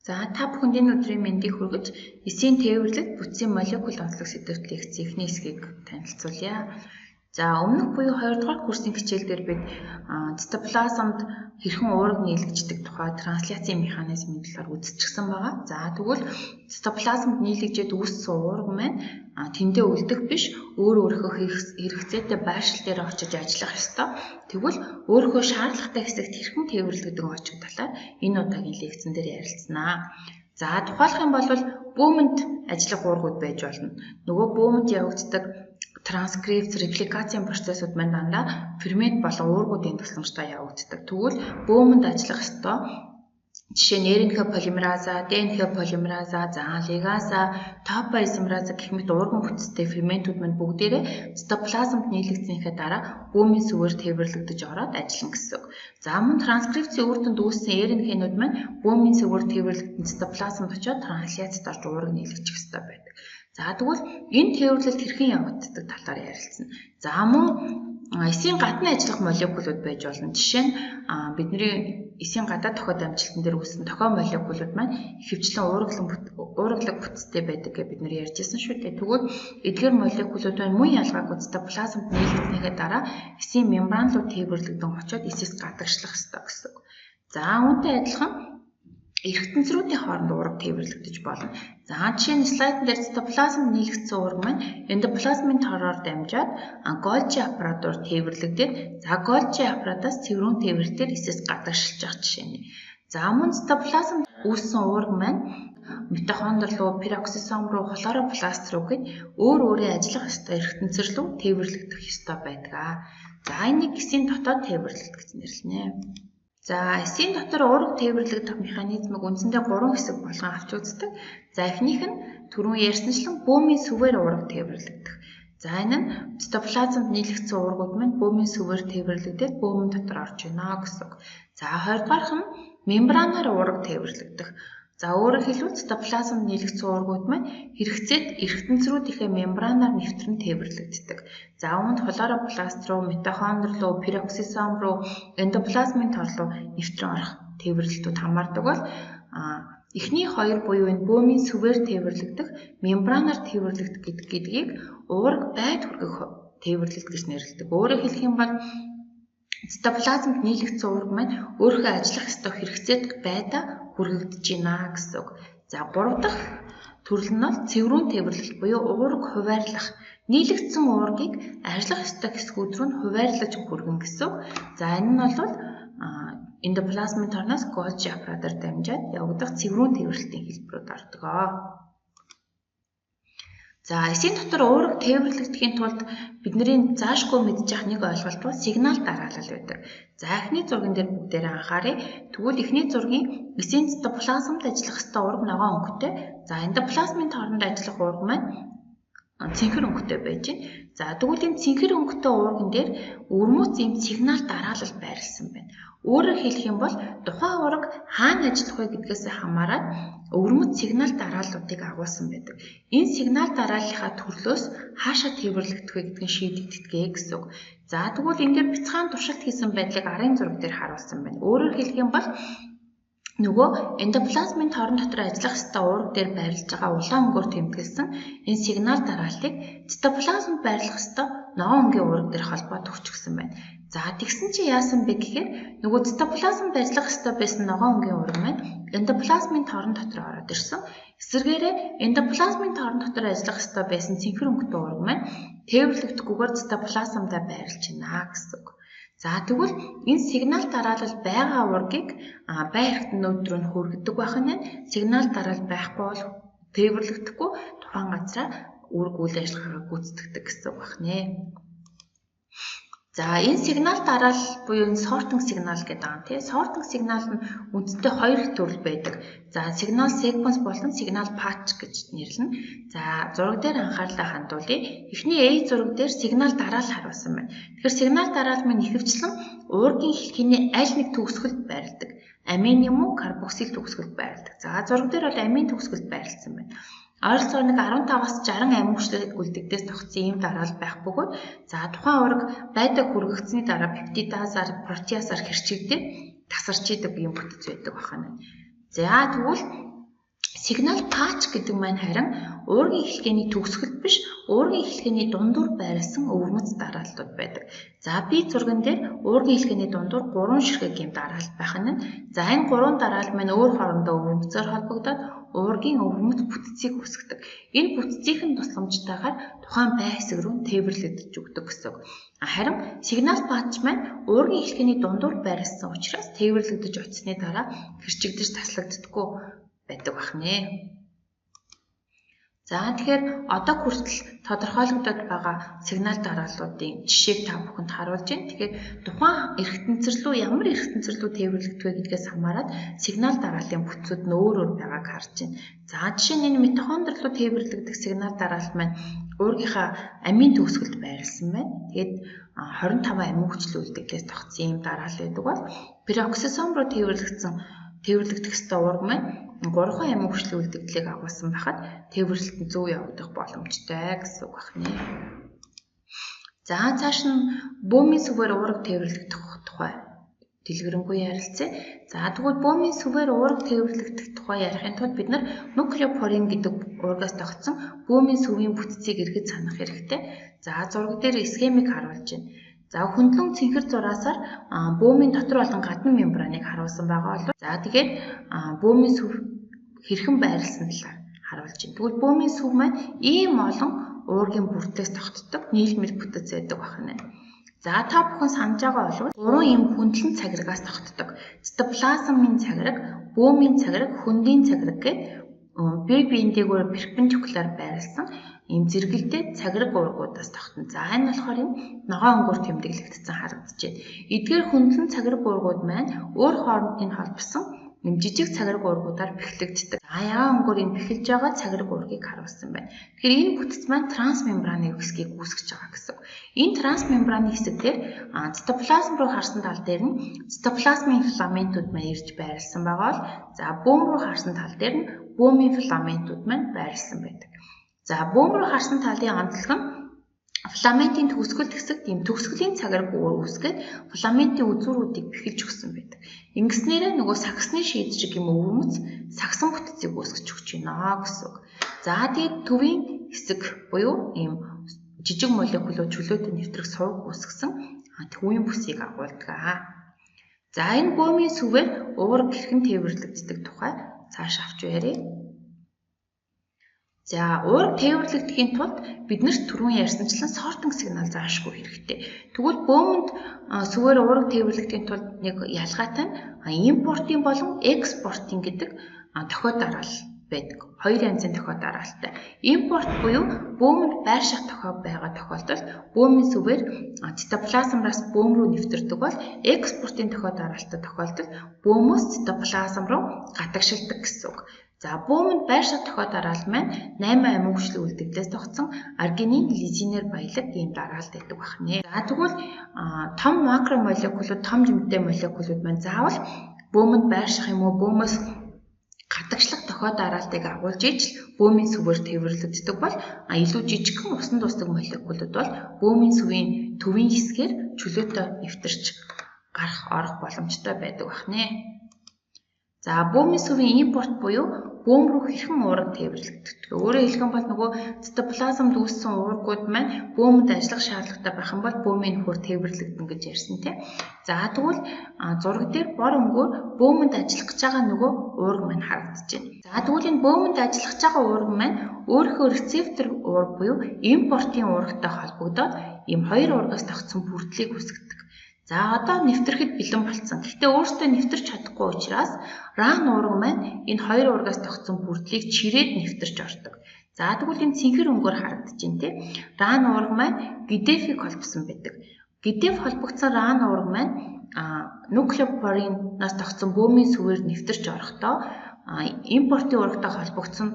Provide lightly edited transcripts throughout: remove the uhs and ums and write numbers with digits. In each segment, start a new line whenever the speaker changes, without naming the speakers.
За та бүхэнд энэ өдрийн мэндийг хүргэж эсийн тээвэрлэлт бүтцийн молекул онцлог сэдэвт лекцийн эхний хэсгийг танилцуулъя. За өмнөх буюу 2 дугаар курсын хичээл дээр бид цитоплазмд хэрхэн уураг нийлэгддэг тухай трансляцийн механизмын талаар үзчихсэн байгаа. За тэгвэл цитоплазмд нийлэгжээд үүссэн уураг маань тэндээ үлдэх биш, өөр өөрийнхөө хэрэгцээтэй байршил дээр очиж ажиллах ёстой. Тэгвэл өөрийнхөө шаардлагатай хэсэгт хэрхэн тээвэрлэгдэн очих талаар энэ удаагийн лекцэн дээр ярилцсанаа. За тухайлах юм бол бүүмэнд ажиллах уургууд байж болно. Нөгөө бүүмэнд явагддаг транскрипц, репликацийн процессууд маань дандаа фермент болон уургуудын тусламжтай явагддаг. Тэгвэл бөөмөнд ажиллах ёстой жишээ нь РНХ полимераза, ДНХ полимераза, за лигаза, топоизомераза гэх мэт уурган бүтцтэй ферментүүд маань бүгдээрээ цитоплазмд нийлэгдсэнийхээ дараа бөөмийн сүвээр тээвэрлэгдэж ороод ажиллана гэсэн үг. За мөн транскрипцийн үр дүнд үүссэн РНХ-нүүд маань бөөмийн сүвээр тээвэрлэгдэн цитоплазмд очиод трансляцид орж уурга нийлэгдэх ёстой байдаг. За тэгвэл энэ тээвэрлэлт хэрхэн явагддаг талаар ярилцсан. За мөн эсийн гадна ажиллах молекулууд байж болно. Жишээ нь бидний эсийн гадаад тохиод амжилтан дээр үүссэн тохио молекулууд маань ихэвчлэн уураглаг бүтцтэй байдаг гэж бид нэр ярьж байсан шүү дээ. Тэгвэл эдгээр молекулууд маань мөн ялгаагүй цитоплазмд нийлэгдсэнийхээ дараа эсийн мембран руу тээвэрлэгдэн очиод эсээс гадагшлах ёстой гэсэн үг. За үүнтэй адилхан эргэтэнцрүүдийн хооронд уурга тээвэрлэгдэж болно. За жишээ нь слайдн дээр цитоплазмд нийлэгдсэн уурга маань эндоплазмын тороор дамжаад Гольжи аппаратаар тээвэрлэгдээд за Гольжи аппаратаас цэврүүн тээвэрлэлээр эсээс гадагшилж явах жишээ нь. За мөн цитоплазмд үүссэн уурга маань митохондр руу, пероксисом руу, хлоропласт руу гэд өөр өөрийн ажиллах ёстой эргэтэнцэр рүү тээвэрлэгдэх ёстой байдаг. За энийг эсийн дотоод тээвэрлэлт гэж нэрлэнэ. За эсийн дотор уурга тээвэрлэгдэх механизмыг үндсэндээ 3 хэсэг болгон авч үздэг. За эхнийх нь түрүүн ярьсанчлан бөөмийн сүвээр уурга тээвэрлэгдэх. За энэ нь цитоплазмд нийлэгдсэн уургууд маань бөөмийн сүвээр тээвэрлэгдээд бөөмөн дотор орж байна гэсэн үг. За хоёрдугаарх нь мембранаар уурга тээвэрлэгдэх. За өөрөөр хэлбэл цитоплазмд нийлэгдсэн уургууд маань хэрэгцээд эргэтэнцрүүдийнхээ мембранаар нэвтрэн тээвэрлэгддэг. За үүнд хлоропласт руу, митохондр руу, пероксисом руу, эндоплазмын тор руу нэвтрэн орох тээвэрлэлтүүд хамаардаг бол эхний хоёр буюу энэ бөөмийн сүвээр тээвэрлэгдэх, мембранаар тээвэрлэгдэх гэдгийг уурга байд хүргэх тээвэрлэлт гэж нэрлэдэг. Өөрөөр хэлэх юм бол цитоплазмд нийлэгдсэн уурга маань өөрийнхөө ажиллах ёстой хэрэгцээд байдаа хүргэгдэж байна гэсэн үг. За гурав дахь төрөл нь бол цэврүүн тээвэрлэлт буюу уурга хуваарлах. Нийлэгдсэн уургийг ажиллах ёстой хэсгүүд рүү нь хуваарлаж хүргэн гэсэн үг. За энэ нь бол эндоплазмын торноос Гольжи аппаратаар дамжаад явагдах цэврүүн тээвэрлэлтийн хэлбэрүүд ордог. За эсийн дотор уурга тээвэрлэгдэхийн тулд бидний заашгүй мэдчих нэг ойлголт бол сигнал дараалал байдаг. За эхний зурган дээр бүгдээрээ анхааръя. Тэгвэл эхний зургийн эсийн цитоплазмд ажиллах ёстой уурга ногоон өнгөтэй. За эндоплазмын тооронд ажиллах уурга маань цэнхэр өнгөтэй байж байна. За тэгвэл энэ цэнхэр өнгөтэй уурган дээр өвөрмөц ийм сигнал дараалал байрлсан байна. Өөрөөр хэлэх юм бол тухайн уурга хаана ажиллах вэ гэдгээс хамаарат өвөрмөц сигнал дарааллуудыг агуулсан байдаг. Энэ сигнал дарааллынхаа төрлөөс хаашаа тээвэрлэгдэх вэ гэдг нь шийдэгддэг гэсэн үг. За тэгвэл энэ дээр бяцхан туршилт хийсэн байдлыг арын зураг дээр харуулсан байна. Өөрөөр хэлэх юм бол нөгөө эндоплазмын торон дотор ажиллах ёстой уурга дээр байрлаж байгаа улаан өнгөөр тэмдэглэсэн энэ сигнал дарааллыг цитоплазмд байрлах ёстой ногоон өнгийн уурга дээр холбоод өгчихсөн байна. За тэгсэн чинь яасан бэ гэхээр нөгөө цитоплазмд ажиллах ёстой байсан ногоон өнгийн уурга маань эндоплазмын торон дотор ороод ирсэн. Эсвэргээрээ эндоплазмын торон дотор ажиллах ёстой байсан цэнхэр өнгөтэй уурга маань тээвэрлэгдэхгүйгээр цитоплазмдаа байрлаж байна гэсэн үг. За тэгвэл энэ сигнал дараалал байгаа уургийг бай хэрэгтнүүд рүү нь хүргэдэг байх нь сигнал дараалал байхгүй бол тээвэрлэгдэхгүй тухайн газраа үүрэг үйл ажиллагаагаа гүйцэтгэдэг гэсэн үг байна. За энэ сигнал дараалал буюу энэ sorting сигнал гэдэг байгаа тийм. Sorting сигнал нь үндсэндээ хоёр төрөл байдаг. За сигнал sequence болон сигнал patch гэж нэрлэнэ. За зураг дээр анхаарлаа хандуулъя. Эхний A зураг дээр сигнал дараалал харуулсан байна. Тэгэхээр сигнал дараалал маань ихэвчлэн уургийн хэлхийний аль нэг төгсгөлд байрладаг. Амин юм уу карбоксил төгсгөлд байрладаг. За зураг дээр бол амин төгсгөлд байрлалсан байна. Ойролцоогоор нэг 15-аас 60 амин хүчлэг үлдэгдээс тогтсон ийм дараалал байх бөгөөд за тухайн уурга байдаг хүргэгдсэний дараа пептидазаар, протеазаар хэрчигдээд тасарч идэг ийм бүтэц байдаг байна. За тэгвэл Сигнал патч гэдэг маань харин уургийн эхлэгээний төгсгөлд биш, уургийн эхлэгээний дундуур байрласан өвөрмөц дарааллууд байдаг. За би зурган дээр уургийн эхлэгээний дундуур 3 ширхэг ийм дараалал байх нь. За энэ 3 дараалал маань өөр хоорондоо өвөрмөцөөр холбогдоод уургийн өвөрмөц бүтцийг үүсгэдэг. Энэ бүтцийн тусламжтайгаар тухайн бай хэсэг рүү тээвэрлэгдэж өгдөг гэсэн үг. Харин сигнал патч маань уургийн эхлэгээний дундуур байрласан учраас тээвэрлэгдэж очсны дараа хэрчигдэж таслагддаггүй байдаг бахнэ. За тэгэхээр одоо хүртэл тодорхойлогдоод байгаа сигнал дарааллуудын жишээг та бүхэнд харуулж байна. Тэгэхээр тухайн эрхтэнцэр рүү ямар эрхтэнцэр рүү тээвэрлэгдэх вэ гэдгээс хамаарат сигнал дарааллын бүтцүүд нь өөр өөр байгааг харж байна. За жишээ нь энэ митохондр руу тээвэрлэгдэх сигнал дараалал маань уургийнхаа амийн төгсгөлд байрласан байна. Тэгээд 25 амин хүчлийн үлдэгдлээс тогтсон ийм дараалал байдаг бол пероксисом руу тээвэрлэгдэх ёстой уурга маань 3 амин хүчлийн үлдэгдлийг агуулсан байхад тээвэрлэлт нь зөв явагдах боломжтой гэсэн үг байна. За цааш нь бөөмийн сүвээр уурга тээвэрлэгдэх тухай дэлгэрэнгүй ярилцъя. За тэгвэл бөөмийн сүвээр уурга тээвэрлэгдэх тухай ярихын тулд бид нар нуклеопорин гэдэг уургаас тогтсон бөөмийн сүвийн бүтцийг эргэж санах хэрэгтэй. За зураг дээр схемийг харуулж байна. За хөндлөн цэнхэр зураасаар бөөмийн дотор болон гадна мембраныг харуулсан байгаа бол за тэгээд бөөмийн сүв хэрхэн байрласан талаар харуулж байна. Тэгвэл бөөмийн сүв маань ийм олон уургийн бүрдлээс тогтдог нийлмэл бүтэц байдаг байна. За та бүхэн санаж байгаа бол гурван ийм хөндлөн цагиргаас тогтдог. Цитоплазмын цагираг, бөөмийн цагираг, хөндийн цагираг гээд бие биендээгээр перпендикуляр байрласан ийм зэрэгэлдээ цагираг уургуудаас тогтно. За энэ болохоор энэ ногоон өнгөөр тэмдэглэгдсэн харагдаж байна. Эдгээр хөндлөн цагираг уургууд маань өөр хоорондын холбосон ийм жижиг цагираг уургуудаар бэхлэгддэг. За ягаан өнгөөр энэ бэхэлж байгаа цагираг уургийг харуулсан байна. Тэгэхээр энэ бүтэц маань трансмембраны хэсгийг үүсгэж байгаа гэсэн. Энэ трансмембраны хэсэг дээр цитоплазм руу харсан тал дээр нь цитоплазмын филаментүүд маань ирж байрласан байгаа бол за бөөм руу харсан тал дээр нь бөөмийн филаментүүд маань байрласан байдаг. За бөөм рүү харсан талын онцлог нь филаментийн төгсгөл хэсэгт ийм төгсгөлийн цагираг үүсгээд филаментийн үзүүрүүдийг бэхэлж өгсөн байдаг. Ингэснээрээ нөгөө сагсны шийд шиг юм өвөрмөц сагсан бүтцийг үүсгэж өгч байна гэсэн үг. За тэгээд төвийн хэсэг буюу ийм жижиг молекулууд чөлөөтэй нэвтрэх сувг үүсгэсэн төвийн бүсийг агуулдаг. За энэ бөөмийн сүвээр уурга хэрхэн тээвэрлэгддэг тухай цааш авч яръя. За уурга тээвэрлэгдэхийн тулд биднэрт түрүүн ярьсанчлан сортинг сигнал заашгүй хэрэгтэй. Тэгвэл бөөмөнд сүвээр уурга тээвэрлэгдэхийн тулд нэг ялгаатай нь импортын болон экспортын гэдэг дохио дараалал байдаг. Хоёр янзын дохио дараалалтай. Импорт буюу бөөмөнд байрших дохио байгаа тохиолдолд бөөмийн сүвээр цитоплазмраас бөөм рүү нэвтэрдэг бол экспортын дохио дараалалтай тохиолдолд бөөмөөс цитоплазм руу гадагшилдаг гэсэн үг. За бөөмөнд байрших дохио дараалал маань 8 амин хүчлийн үлдэгдлээс тогтсон аргинин лизинээр баялаг ийм дараалал байдаг байна. За тэгвэл том макромолекулууд, том жимтэй молекулууд маань заавал бөөмөнд байрших юм уу бөөмөөс гадагшлах дохио дараалтыг агуулж ижил бөөмийн сүвээр тээвэрлэгддэг бол илүү жижигхэн усан тусдаг молекулууд бол бөөмийн сүвийн төвийн хэсгээр чөлөөтэй нэвтэрч гарах орох боломжтой байдаг байна. За бөөмийн сүвийн импорт буюу бөөм рүү хэрхэн уурга тээвэрлэгддэг. Өөрөөр хэлэх юм бол нөгөө цитоплазмд үүссэн уургууд маань бөөмөнд ажиллах шаардлагатай байх юм бол бөөмийн нөхөр тээвэрлэгдэн гэж ярьсан тийм. За тэгвэл зураг дээр бор өнгөөр бөөмөнд ажиллах гэж байгаа нөгөө уурга маань харагдаж байна. За тэгвэл энэ бөөмөнд ажиллах гэж байгаа уурга маань өөрийнхөө рецептор уурга буюу импортын уургатай холбогдоод ийм хоёр уургаас тогтсон бүрдлийг үүсгэдэг. За одоо нэвтрэхэд бэлэн болцсон. Гэхдээ өөртөө нэвтэрч чадахгүй учраас ран уурга маань энэ хоёр уургаас тогтсон бүрдлийг чирээд нэвтэрч ордог. За тэгвэл энэ цэнхэр өнгөөр харагдаж байна тийм. Ран уурга маань гидефийг холбосон байдаг. Гидеф холбогдсон ран уурга маань нуклеопоринаас тогтсон бөөмийн сүвээр нэвтэрч орохдоо импортын уургатай холбогдсон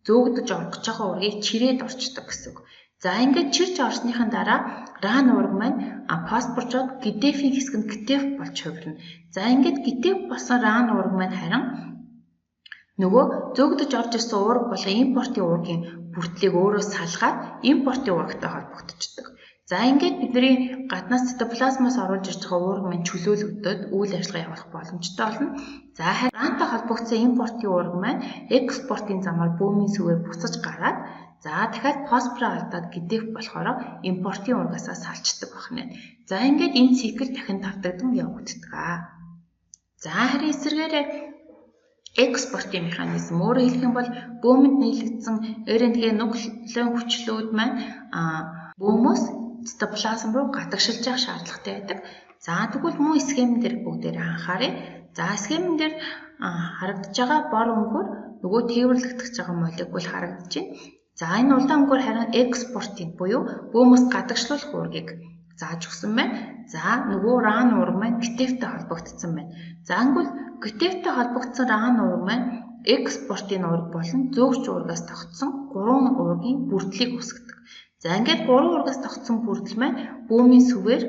зөөгдөж орох гэж байгаа уургийг чирээд орчдог гэсэн үг. За ингээд чирч орсныхан дараа ран уурга маань фосфорчоод гидефийн хэсэг нь гитеф болж хувирна. За ингээд гитеф болсон ран уурга маань харин нөгөө зөөгдөж орж ирсэн уурга болон импортын уургийн бүртлийг өөрөө салгаад импортын уургатай холбогдчихдог. За ингээд бидний гаднаас цитоплазмаас оруулж ирж байгаа уурга маань чөлөөлөгдөд үйл ажиллагаа явуулах боломжтой болно. За харин рантай холбогдсон импортын уурга маань экспортын замаар бөөмийн сүгээр буцаж гараад за дахиад фосфороо алдаад гидэх болохоор импортын уургаасаа салчдаг байна. За ингээд энэ цикл дахин тавтагдан явагддаг. За харин эсрэгээрээ экспортын механизм өөрөөр хэлэх юм бол бөөмөнд нийлэгдсэн РНГ нуклеин хүчлүүд маань бөөмөөс цитоплазм руу гадагшилж явах шаардлагатай байдаг. За тэгвэл мөн схем дээр бүгдээрээ анхааръя. За схемэн дээр харагдаж байгаа бор өнгөөр нөгөө тээвэрлэгдэж байгаа молекул харагдаж байна. За энэ улаан өнгөөр харин экспортын буюу бөөмөөс гадагшлуулах уургийг зааж өгсөн байна. За нөгөө ран уурга маань гетевтэй холбогдсон байна. За ингэвэл гетевтэй холбогдсон ран уурга маань экспортын уурга болон зөөгч уургаас тогтсон гурван уургийн бүрдлийг үүсгэдэг. За ингээд гурван уургаас тогтсон бүрдэл маань бөөмийн сүвээр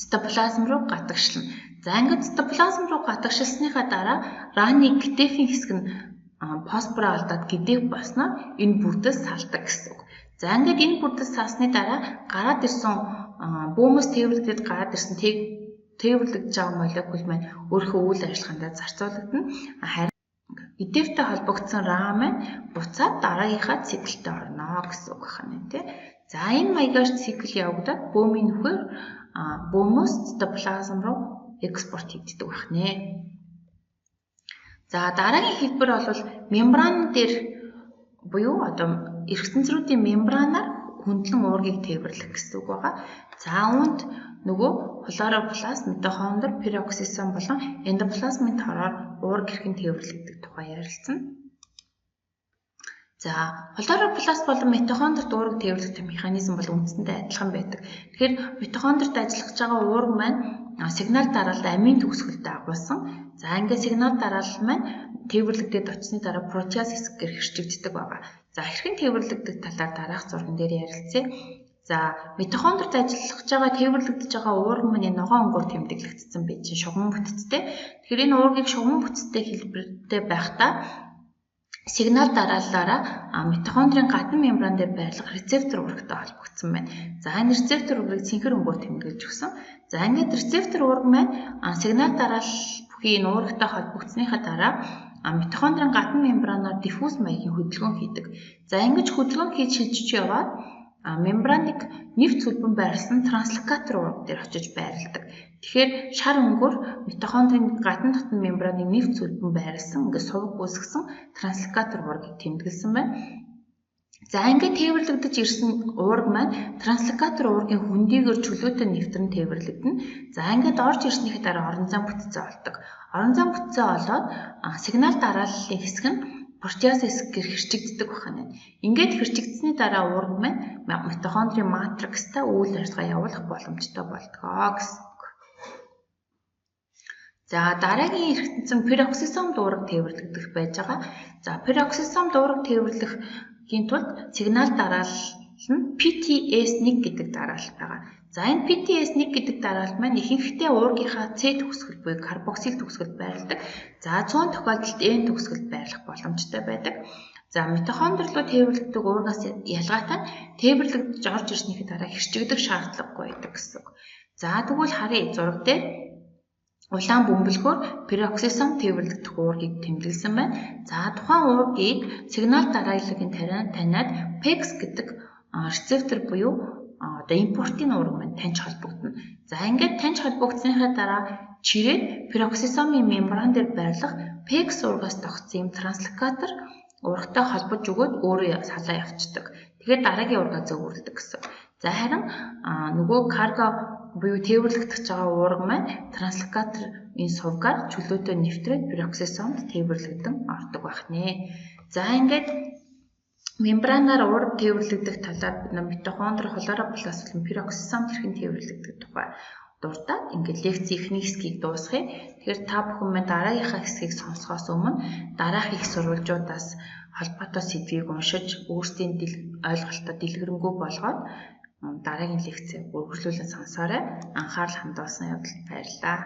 цитоплазм руу гадагшлана. За ингээд цитоплазм руу гадагшилсныхаа дараа раны гетефийн хэсэг нь фосфороо алдаад гидэх болсноор энэ бүрдэл салдаг гэсэн үг. За ингээд энэ бүрдэл салсны дараа гараад ирсэн бөөмөөс тээвэрлэгдээд гараад ирсэн тээвэрлэгдэж байгаа молекул маань өөрийнхөө үйл ажиллагаандаа зарцуулагдана. Харин эдэвтэй холбогдсон рам маань буцаад дараагийнхаа циклтэй орно гэсэн үг байна тий. За энэ маягаар цикл явагдаад бөөмийн нүхээр бөөмөөс цитоплазм руу экспорт хийгддэг байх нэ. За дараагийн хэлбэр бол мембран дээр буюу одоо эргэцэнцрүүдийн мембранаар хөндлөн уургийг тээвэрлэх гэсэн үг байгаа. За үүнд нөгөө хлоропласт, митохондр, пероксисом болон эндоплазмын тороор уурга хэрхэн тээвэрлэгдэх тухай ярилцсан. За хлоропласт болон митохондрт уурга тээвэрлэх механизм бол үндсэндээ адилхан байдаг. Тэгэхээр митохондрт ажиллаж байгаа уурга маань сигнал дараалал амин төгсгөлд агуулсан. За ингээд сигнал дараалал маань тээвэрлэгдээд очсны дараа протеаз хэсгээр хэрчигддэг байгаа. За хэрхэн тээвэрлэгдэх талаар дараах зурган дээр ярилцъя. За митохондрт ажиллаж байгаа тээвэрлэгдэж байгаа уурга маань ногоон өнгөөр тэмдэглэгдсэн байж шугаман бүтцтэй. Тэгэхээр энэ уургийг шугаман бүтцтэй хэлбэртэй байхдаа сигнал дарааллаараа митохондрийн гадна мембран дээр байрлах рецептор уургатай холбогдсон байна. За энэ рецептор уургийг цэнхэр өнгөөр тэмдэглэж өгсөн. За ингээд рецептор уурга маань сигнал дараалал бүхий энэ уургатай холбогдсныхаа дараа митохондрийн гадна мембранаар диффуз маягийн хөдөлгөөн хийдэг. За ингэж хөдөлгөөн хийж шилжиж яваад мембраныг нэвт сүлбэн байрласан транслокатор уурга дээр очиж байрладаг. Тэгэхээр шар өнгөөр митохондрийн гадна дотны мембраныг нэвт сүлбэн байрласан ингээд сувг үүсгэсэн транслокатор уургийг тэмдэглэсэн байна. За ингээд тээвэрлэгдэж ирсэн уурга маань транслокатор уургийн хөндийгөр чөлөөтэй нэвтрэн тээвэрлэгдэнэ. За ингээд орж ирснийхээ дараа орон зайн бүтцээ олдог. Орон зайн бүтцээ олоод сигнал дарааллын хэсэг нь протеаз хэсгээр хэрчигддэг байна. Ингээд хэрчигдсэний дараа уурга маань митохондрийн матрикстай үйл ажиллагаа явуулах боломжтой болдгоо гэсэн үг. За дараагийн эргэтэнцэн пероксисом дуурга тээвэрлэгдэх байж байгаа. За пероксисом дуурга тээвэрлэхийн тулд сигнал дараалал нь PTS1 гэдэг дараалал байгаа. За энэ PTS1 гэдэг дараалал маань ихэнхдээ уургийнхаа C төгсгөл буюу карбоксил төгсгөлд байрладаг. За цөөн тохиолдолд N төгсгөлд байрлах боломжтой байдаг. За митохондр руу тээвэрлэгдэх уургаас ялгаатай нь тээвэрлэгдэж орж ирснийхээ дараа хэрчигдэх шаардлагагүй байдаг гэсэн үг. За тэгвэл харъя зураг дээр улаан бөмбөлгөөр пероксисом тээвэрлэгдэх уургийг тэмдэглэсэн байна. За тухайн уургийг сигнал дарааллыг таниад PEX гэдэг рецептор буюу одоо импортын уурга маань таньж холбогдоно. За ингээд таньж холбогдсныхаа дараа чирээд пероксисомын мембран дээр байрлах PEX уургаас тогтсон юм транслокатор уургатай холбож өгөөд өөрөө салаа явцдаг. Тэгээд дараагийн уурга зөөвөрлөдөг гэсэн. За харин нөгөө карго буюу тээвэрлэгдэж байгаа уурга маань транслокаторын сувгаар чөлөөтэй нэвтрээд пероксисомд тээвэрлэгдэн ордог байх нэ. За ингээд мембранаар уурга тээвэрлэгдэх талаар бид нар митохондр, хлоропласт болон пероксисом хэрхэн тээвэрлэгдэх тухай дурдаад ингээд лекцийн эхний хэсгийг дуусгая. Тэгэхээр та бүхэн маань дараагийнхаа хэсгийг сонсохоос өмнө дараах их сурвалжуудаас холбоотой сэдвийг уншиж өөрсдийн ойлголтоо дэлгэрэнгүй болгоод дараагийн лекцээ үргэлжлүүлэн сонсоорой. Анхаарал хандуулсан явдалд баярлалаа.